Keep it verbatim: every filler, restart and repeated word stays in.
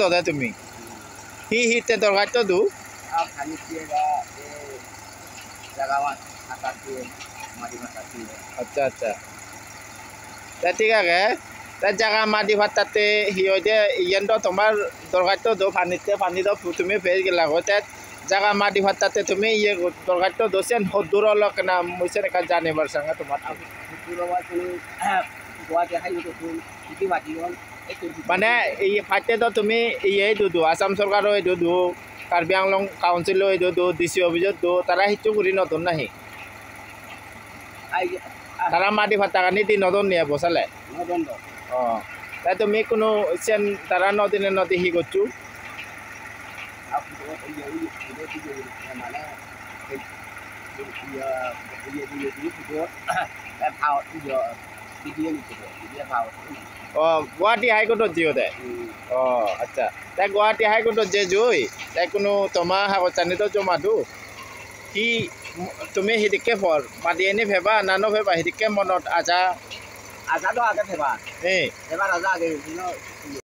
do de tumi? Hi hi te dorkhasto do? Aa, pani diye ba, e, jaga ma-, patta diye, madi patta diye. Accha, accha. Te thik age. Te jaga madi patta te hi hoide, iyen do tomar dorkhasto do, pani te, pani do tumi pei gela goi. Te jaga madi patta te tumi iye dorkhasto do, siyen hoddur olok na, mui siyen ekkan janibar sange tomar. Hoddur obo tumi, Guwahati High Court-ot tumi madi on. Mane, ei patte do tumi iye idu do, Assam sorkaro idu do, Karbi Anglong Council-o idu do, D C office-ot do, tara hissu guri no don nahi? Ai, ah. Tara madi patta gani di no don ni ebo sale? No don do. Oh. Te tumi kono sen tara no dine no di hi gocchu? Ah, iye, iye, iye, iye, mane, iye, iye, iye, iye, iye, iye, iye, Oh, Guwahati High Court-ot jeyode? Hmm. Oh, accha. Te Guwahati High Court-ot je joi, te kono toma hagojani do joma do? Hi tumi hidikke por, madi ani peba na no peba, hidikke monot aja? Aja do age pebar. Eh. Pebar aja age, you know.